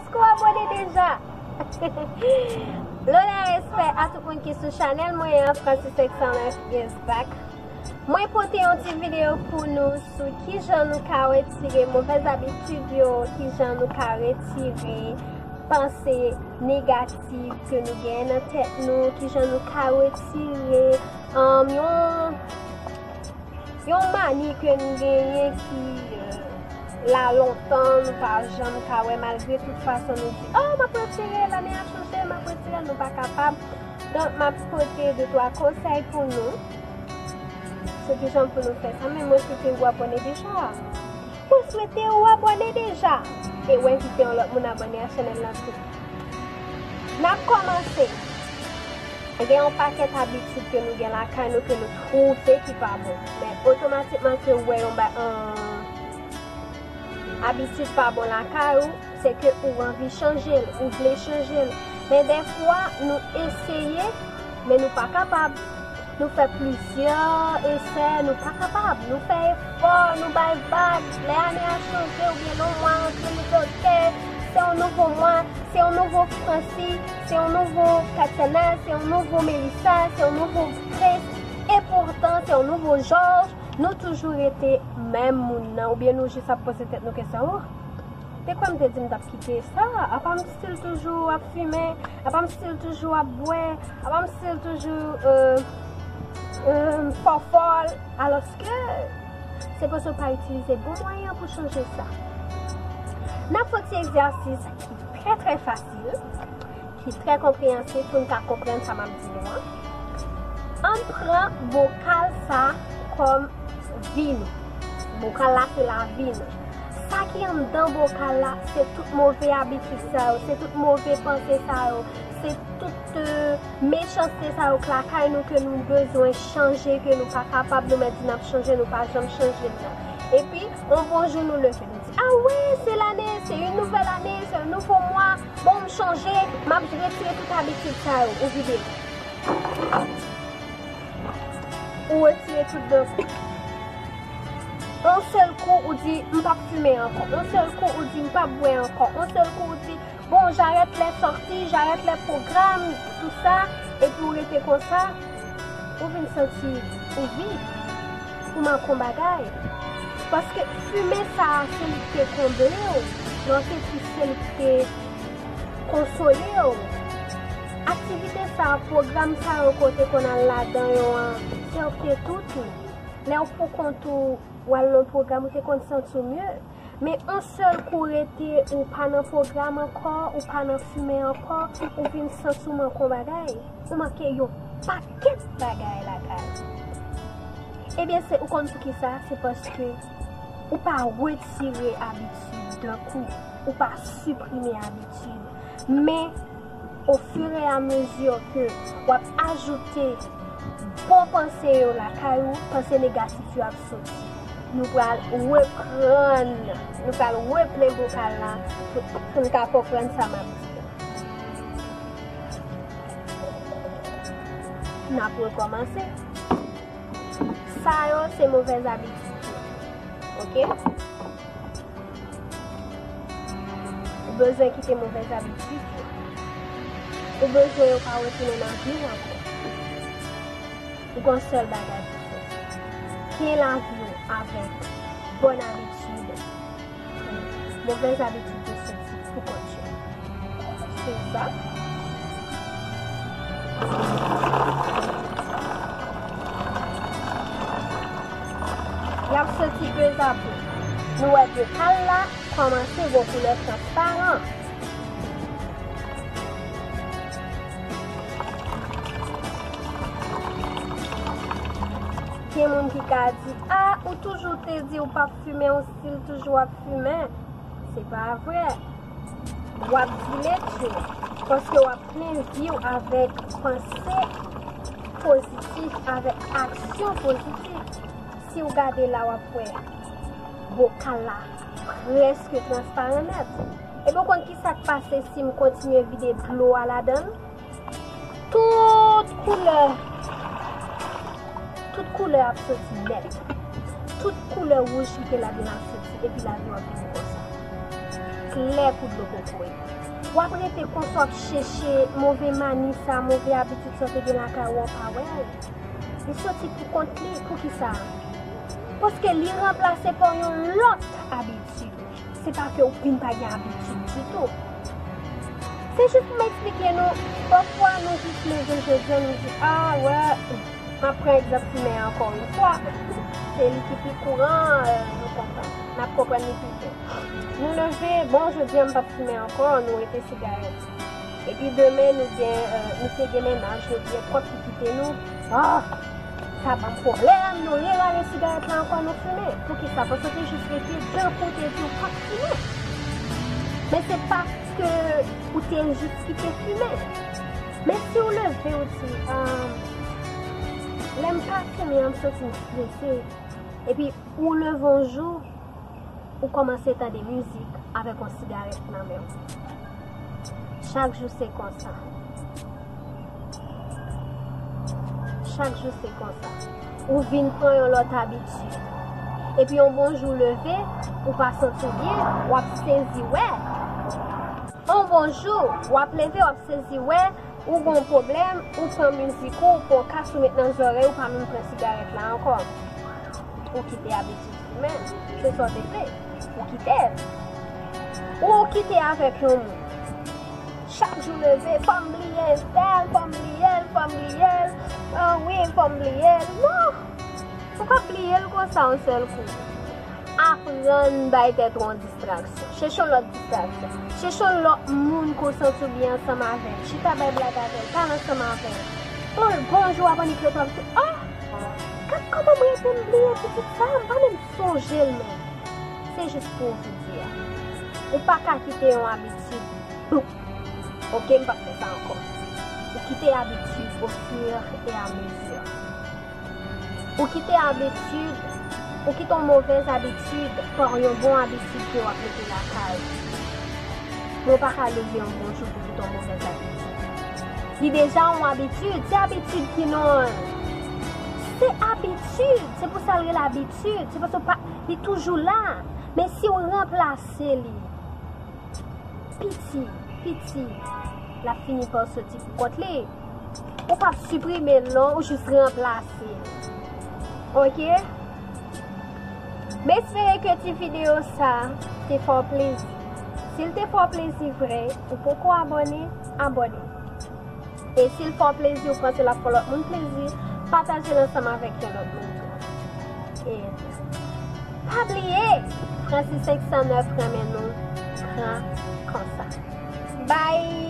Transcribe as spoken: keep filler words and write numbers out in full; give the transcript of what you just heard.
Èske w abòne deja? Lona respè a tout moun ki sou chanèl mwen an, Francis X L F is back. Mwen pote yon ti videyo pou nou sou kijan nou ka retire movèz abitid yo, kijan nou ka retire panse negatif ke nou genyen nan tèt nou, kijan nou ka retire, um, yon, yon mani ke nou genyen ki, euh, la lontan, nou pa janm ka wè, malgre tout fason nou di, "Oh, m ap retire, lane a chanje, m ap retire," nou pa kapab. Donk, m ap pote de twa konsèy pou nou sou kijan pou nou fè sa, men mwen swete ou abòne deja. Mwen swete ou abòne deja. E ou envite yon lòt moun abòne a chanèl lan tou. N ap kòmanse. Gen yon pakèt abitid ke nou gen lakay nou ke nou twouve ki pa bon. Men otomatikman ke ou wè yon ba-, an, abitid pa bon lakay ou, se ke ou anvi chanje l, ou vle chanje l. Men dèfwa, nou eseye, men nou pa kapab. Nou fè plizyè esè, nou pa kapab. Nou fè efò, nou bay vag. Lè ane a chanje, oubyen lè yon mwa rantre, nou di, "Ok, se yon nouvo mwa, se yon nouvo Francis, se yon nouvo Katiana, se yon nouvo Melissa, se yon nouvo Grace." Epoutan, se yon nouvo Georges. Nou toujou rete menm moun nan, oubyen nou jis ap poze tèt nou kesyon, "Oh, te kwè m te di m t ap kite sa? Apa m still toujou ap fimen? Apa m still toujou ap bwè? Apa m still toujou, euh, euh, fòfòl?" Alòske, se paske w pa itilize bon mwayen an pou chanje sa. N ap fè yon ti egzèsis ki trè, trè fasil, ki trè konpreyansif pou n ka konprann sa m ap di nou an. Ann pran bokal sa kòm vi nou. Bokal la se lavi nou. Sa ki anndan bokal la, se tout move abitid sa yo, se tout move panse sa yo, se tout, euh, mechanste sa yo k lakay nou ke nou bezwen chanje, ke nou pa kapab, nou mèt di n ap chanje, nou pa janm chanje l nan. Epi, yon bon jou nou leve, nou di, "Ah wi, se lane, se yon nouvèl ane, se yon nouvo mwa, bon, m chanje, m ap retire tout abitid sa yo." Ou vide. Ou retire tout dan kou. Yon sèl kou, ou di, "M p ap fimen ankò." Yon sèl kou, ou di, "M p ap bwè ankò." Yon sèl kou, ou di, "Bon, j'arrête les sorties, j'arrête les programmes, tout sa." Epi ou rete konsa, ou vin santi ou vid, ou manke yon bagay. Paske fimen sa a, se li ki te konble w, nan se ki se li ki te konsole w. Aktivite sa a, pwogram sa yo ke w te konn al ladan yo an, se yo ki te tout ou. Lè w pou kont ou, w al nan pwogram, ou te konn santi w mye. Men yon sèl kou rete, ou pa nan pwogram ankò, ou pa nan fimen ankò, ou vin santi w manke yon bagay. Ou manke yon pakèt bagay lakay. Ebyen, se, ou konn poukisa? Se paske ou pa retire abitid dan kou, ou pa siprime abitid. Men, ofiramezi ke w ap ajoute bon panse yo lakay ou, panse negatif yo ap soti. Nou pral reprann, nou pral replen bokal la pou, pou n ka konprann sa m ap di. N ap rekòmanse. Sa yo se movèz abitid yo. Oke? Ou bezwen kite movèz abitid yo. Ou bezwen yo pa retounen nan vi w ankò. Ou gen yon sèl bagay pou fè. Gen lavi w avèk bòn abitid. Movèz abitid yo soti pou kont yo. Se sa. Y ap soti pezapou. Nou wè bokal la kòmanse gen koulè transparan. Gen moun ki ka di, "A, ou toujou te di ou p ap fimen, ou still toujou ap fimen." Se pa vre. W ap dile tchou, paske w ap plen vi w avèk panse pozitif, avèk aksyon pozitif. Si w gade la, w ap wè bokal la prèske transparan nèt. Epi w konn ki sa k pase si m kontinye vide dlo a ladan l? Tout koulè, tout koulè ap soti nèt. Tout koulè wouj ki te ladan l ap soti, epi lavi w ap vin konsa. Klè kou dlo kokoye. W ap rete konsa w ap chèche move mani sa, move abitid sa w te gen lakay ou, w pa wè l. Li soti pou kont li. Poukisa? Paske li ranplase pa yon lòt abitid. Se pa ke ou vin pa gen abitid ditou. Se jis pou m eksplike nou, pafwa nou jis leve jodi a, nou di, a, wè, m ap pran egzanp fimen an ankò yon fwa. Se li ki pi kouran, euh, nou konprann. N ap konprann li pi byen. Nou leve, bon, jodi a m p ap fimen ankò, nou rete sigarèt. Epi demen, nou gen, euh, nou te gen mennaj, nou gen kòk ki kite nou. Ah! Sa ban m pwoblèm, nou rerale sigarèt la ankò, nou fimen. Poukisa? Paske w te jis rete dan pou w te di w p ap fimen. Men se paske ou te jis kite fimen. Men si w leve, ou di, ah, lè m pa fimen an, m santi m strese. Epi ou leve yon jou, ou kòmanse tande mizik avèk yon sigarèt nan men w. Chak jou se konsa. Chak jou se konsa. Ou vin pran yon lòt abitid. Epi yon bon jou leve, ou pa santi w byen, w ap sezi wè. Yon bon jou, w ap leve, w ap sezi wè, ou gon pwoblèm, ou pran mizik ou, ou pran kas ou met nan zòrèy, ou pa menm pran sigarèt la ankò. Ou kite abitid fimen, se sa w te vle. Ou kite l. Ou kite avèk yon moun. Chak jou leve, fò m bliye l, tèl, fò m bliye l, fò m bliye l. Ah wi, fò m bliye l. Non! Ou p ap bliye l konsa yon sèl kou. Aprann bay tèt ou yon distraksyon. Chèche yon lòt distraksyon. Chèche yon lòt moun ke w santi w byen ansanm avè l. Chita bay blag avè l. Pale ansanm avè l. Bon, bonjou, w ap annik lè w ap di, ah! Gad kòman m rete m bliye pitit sa, m pa menm sonje l menm. Se jis pou w di a. Ou pa ka kite yon abitid, boup. Ok, m p ap fè sa ankò. Ou kite abitid au fur et à mesure. Ou kite abitid, ou kite yon movèz abitid pa yon bon abitid ke w ap mete lakay ou. Men w pa ka leve yon bon jou pou kite yon movèz abitid. Li deja yon abitid, se abitid ki nan. Se abitid, se pou sa l rele abitid, se paske w pa, li toujou la. Men si w ranplase li, piti, piti, l ap fini pa soti pou kont li. Ou p ap siprime l non, ou jis ranplase l. Ok? M espere ke ti videyo sa te fè w plezi. Si l te fè w plezi vre, ou poko abòne, abòne. E si l fè w plezi, ou panse l ap fè lòt moun plezi, pataje l ansanm avèk yon lòt moun tou. E pa bliye, Francis senk san nèf renmen nou gran konsa. Bye!